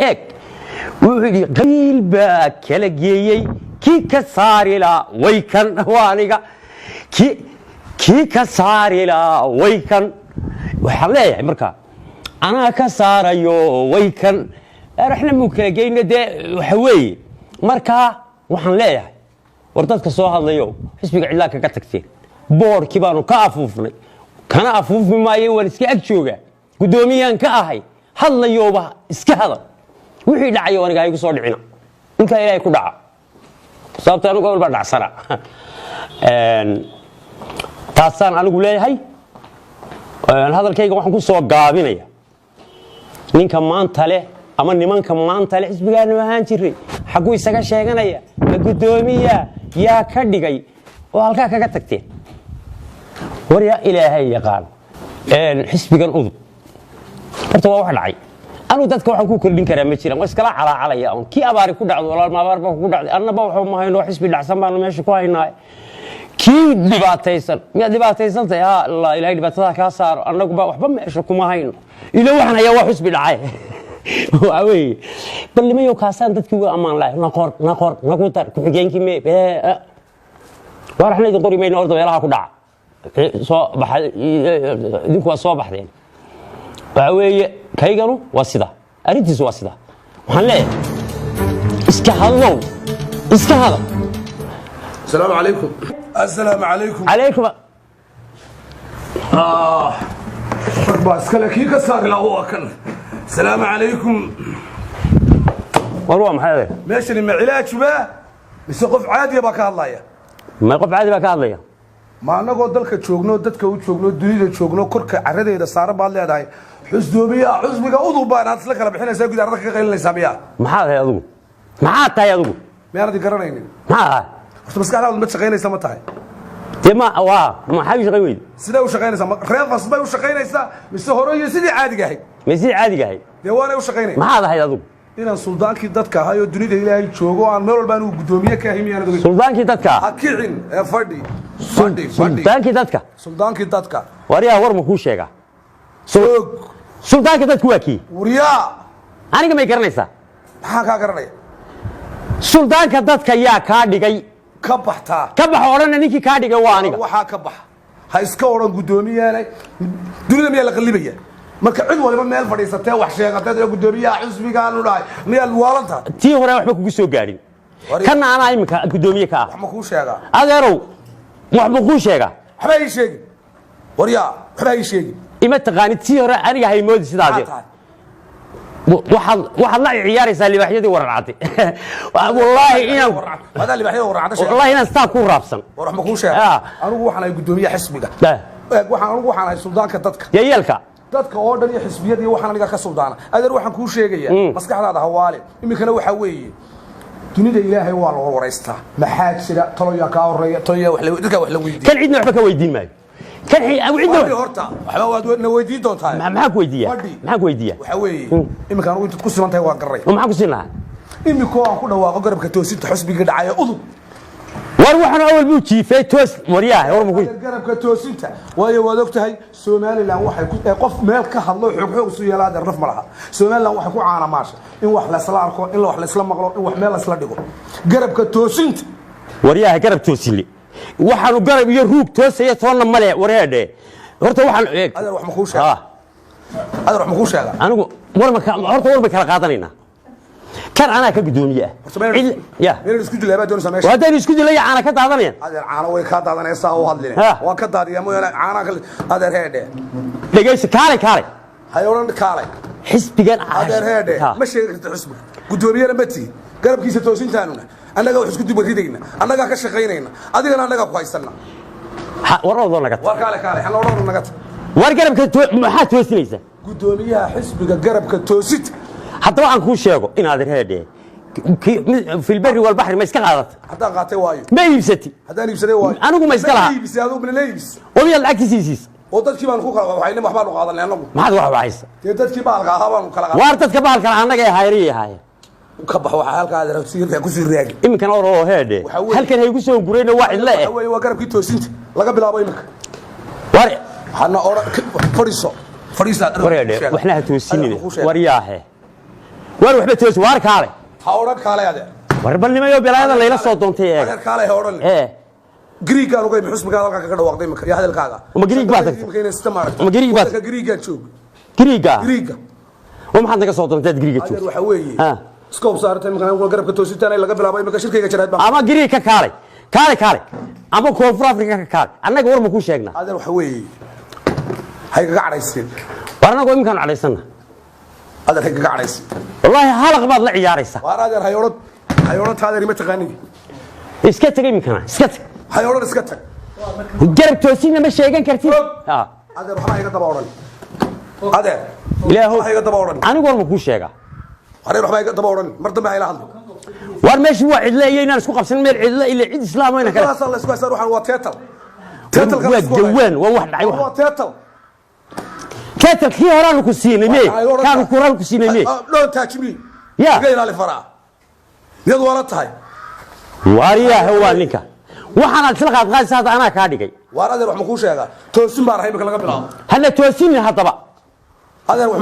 Eeg, wuxuu yidhi qabiil baa kala geeyey, kii ka saari laa way kan, waa aniga. Kii ka saari laa way kan. Waxaan leeyahay markaa anaa ka saarayo way kan, waxna muu kala geyna. Dee waxa weeye, markaa waxaan leeyahay, war dadka soo hadlayo, xisbiga cidlaa kaga tagteen, boorkii baanu ka afuufnay, kana afuufmi maayo, waan iska ag joogaa, guddoomiyaan ka ahay. Hadlayooba iska hadal, wixii dhacayo aniga haygu soo dhicina, ninkaa Ilaahay ku dhaca, sababta anigu awal baa dhacsana. Taasaan anigu leeyahay. Hadalkayga waxaan ku soo gaabinaya, ninka maanta leh ama nimanka maanta leh xisbigaanu ahaan jiray, xagguu isaga sheeganaya? Ma guddoomiya yaa ka dhigay oo halkaa kaga tagteen? War yaa Ilaahay yaqaan, xisbigan UDUB horta waa wax dhacay. Anugu dadka waxaan ku kordhin karaa ma jiraan, waa iskala calaacalaya un. Kii abaari ku dhacdo, walaalma abaar baa kugu dhacday, annaba waxba ma hayno, xisbi dhacsan baanu meesha ku haynaa. Kii dhibaataysan, miyaad dhibaataysantahay? Ha, Allah, Ilahay dhibaatada kaa saaro, annaguba waxba meesha kuma hayno, ilo waxaan hayaa waa xisbi dhacay. Waa weeye, bal nimayow, kaasaan dadkii uga ammaan lahay. Naqor, naqor, nagu dar ku-xigeenkii me waar, waxna idin qori mayno. Orda meelaha ku dhaca, soo baxay, idinku waa soo baxdeen. Waxa weeye, kayganu waa sida, arrintiisu waa sida. Waxaan leeyahay, iska hadlow, iska hadal. السلام عليكم، السلام عليكم. Calaykum. Rag baa iskale, kii ka saari lahaa waa kan. السلام عليكم. War waa maxay, adeer? Meeshani ma cilaaj baa mise qof caadiya baa ka hadlaya? Ma qof caadi baa ka hadlaya. Ma annagoo dalka joogno, dadka u joogno, dunida joogno, korka caradeeda saaran baad leedahay xusdoomiyaha xusbiga UDUB baan aad isla kala bixinaysaa, gudaarada kaga qaylinaysaa miyaa? Maxaad tahay adigu? Maxaad tahay adigu? Miyaanad i garanaynin? Maxaa ahaa? Horta maskaxdaadu mid shaqaynaysa ma tahay? Dee ma waa maxaa u shaqayn weyde? Sidee u shaqaynaysaa? Reefas bay u shaqaynaysaa mise hore iyo sidii caadiga ahayd? Ma sidii caadiga ahayd. Dee waanay u shaqaynaya. Maxaad ahayd adigu? Inaan suldaankii dadka ahay oo dunida Ilaahay joogo, oo aan meel walba anugu guddoomiye ka ahay, miyaanad ogeyn? Suldaankii dadka? Ha kicin ee fadhi, fadhi, fadhi. Suldaankii dadka? Suldaankii dadka. Waryaa, war ma kuu sheegaa? Og. Suldaanka dadku waa kii. Waryaa. Aniga may garanaysaa? Maxaan kaa garanaya? Suldaanka dadka yaa kaa dhigay? Ka baxtaa. Ka baxo odhanna, ninkii kaa dhigay waa aniga. Waxaa ka baxa, ha iska odhan guddoomiyaanay. Dunida miyaa la qallibaya marka cid waliba meel fadhiisatee wax sheegatee ee guddoomiyaha xusbigaanu dhahay? Miyaad waalan tahay? Tii hore waxba kugu soo gaadhin. Kana anaa iminka guddoomiye ka ah. Wax ma kuu sheegaa? Adeerow, wax ma kuu sheegaa? Waxba ii sheegin. Waryaa, waxba ii sheegin. Ima taqaanid, tii hore aniga haymoodi sidaas. Maxaa tahay? Waxaad la ciyaaraysaa libaaxyadii warar cadde, wallaahi inaan Wadaa libaaxyada waracda sheeg. Wallaahi inaan saa ku raabsan. War wax ma kuu sheegaa? Anigu waxaan ahay guddoomiyaha xisbiga. Eeg, waxaan anigu waxaan ahay suldaanka dadka. Yeelka. Dadka oo dhan iyo xisbiyada iyo waxaan aniga ka suldaana. Adeer, waxaan kuu sheegayaa, maskaxdaada hawaale. Iminkana waxaa weeye, dunida Ilaahay waa la waraystaa. Maxaa jira? Taloyaa kaa horeeya, taloyaa wax la dadkaa wax la weydiiya. Kan cidna waxba ka weydiin maayo, kan cidna. Fadhi horta, waxba waad na weydiin doontaa. Maxaan ku weydiiyaa? Fadhi. Maxaan ku weydiiyaa? Waxaa weeye, iminka anugu intaad ku siman tahay waan garanay. Oo maxaan ku siin lahaa? Iminkoo aan ku dhawaaqo garabka toosinta xusbiga dhacaya UDUB. War waxaan awal buu jiifay, toos waryaah, war ma ku Garabka toosinta, waayo waad og tahay Somaliland waxay ku qof meel ka hadlo xoog xoog isu yeelaa adeer naf ma laha. Somaliland waxay ku caanamaasha in wax laysla arko, in wax laysla maqlo, in wax meel laysla dhigo. Garabka toosinta. Waryaha, garab toosinle, waxaanu garab iyo ruug toosaya toonna male. Wareedhe, horta waxaan eeg. Adeer, wax ma kuu sheega? Adeer, wax ma kuu sheega? Anigu war ma horta war bay kala qaadanaynaa. Kan anaa ka guddoomiye ah. Ya. Meel isku dilaa baa doonaysaa meesha. Haddaynu isku dilaya, caana ka daadanayaan. Adeer, caano way kaa daadanaysaa oo hadline. Waan ka daadiyaa mooyaane caanaha kale, adeer, heedhe. Dhegayso, kaalay, kaalay. Hay odhan kaalay. Xisbigan. Adeer, heedhe. Ma sheegi karta xisbiga guddoomiyena ma tihi. Garabkiisa toosintaanuna annagaa wax isku duba ridayna, annagaa ka shaqaynayna, adigana annagaa ku haysana. War ordoo naga. War kaale, kaale, hana odhan naga tag. War garabka maxaa toosinaysa? Guddoomiyaha xisbiga garabka toosinta. Haddaba aan kuu sheego inaad reedhe, filberi walbaxri ma iska qaadata? Haddaan qaatay waayo? Ma iibsati? Haddaan iibsaday waayo? Anigu ma iska lahaa? Ma iibisay adigu, mana la iibis? Oo miyaad lacagtiisa siisa? Oo dadkii baanu ku kala waxaynay, wax baanu qaadanay annagu. Maxaad wax waxaysa? Dee dadkii bahalka ahaa baanu kala qaadanay. Waar dadka bahalkan annaga ee hayriyay ahaayeen. Ka bax waxa halkaa adeer ku sii raagi. Iminkan oroo heedhe. Waxaa weeye- Halkan haygu soo gurayna, waa cidle Waxa eh. weeye, waa garabkii toosinta laga bilaabo iminka. War. Hana odhan, fadhiiso, fadhiisa. Wareedhe, waxna ha toosinine. Waryaahe, Waar waxba toosi, waar kaale. Ha odhan kaalay, adeer. War balnimayo belaayada layla soo doontay eeg. Adeer, kaalay ha odhan. Ee. Griigaan uga imi, xusbigaa halkaa kaga dhawaaqday imika iyo hadalkaaga. Ma Griig baad tagtay? Imika inay sita maaragtay. Ma Griig baad- Waddanka Griigaan joog. Griiga? Griiga. Oo maxaad naga soo doontay aad Griiga Adeer, joogto? waxa weeye, Ha. iska hub saartay imika anigu garabka toositaan laga bilaabo imika shirkayga jaraad baan. Ama Griig ka kaalay, kaalay, kaalay, ama Koonfur Afrika ka kaalay, annaga war ma kuu sheegnaa? Adeer, waxa weeye, ha igaga cadhaysiin. War annagu iminkaan cadhaysana. Adeer, ha igaga cadhaysiin. Wallaahi halaq baad la ciyaaraysaa. Waar adeer, hay odhan, hay odhan ta adeer, ima taqaanigi. Iska tag iminkana, iska tag. Hay odhan iska tag. Garab toosinna ma sheegan kartid. Og. Ha. Adeer, waxba ha iga daba odhan, adeer. Ilaahow. Waxba ha iga daba odhan. Anigu war ma kuu sheegaa? Adeer, waxba ha iga daba odhan, mar dambe ha ila hadlo. War meeshu waa cidle iyo inaan isku qabsan meel cidle ila cid islaam ayna kale. Taasaa la isku haystaa, waxaan waa teetal, teetalka la Waa isku hayaa. gawaan, waa wax dhacay. Waa Wax teetal. teetal kii horaanu ku siinay mee? Kaanu horaanu ku siinay mee? Don't touch me. Ya. Iga ilaali faraa, miyad waala tahay? Waariyaahe, waa ninka waxaanaad isla qaadqaadaysa hadda anaa kaa dhigay. Waar adeer, wax ma kuu sheegaa? Toosin baan ahay imika laga bilaabo. Hana toosinin haddaba. Adeer, wax ma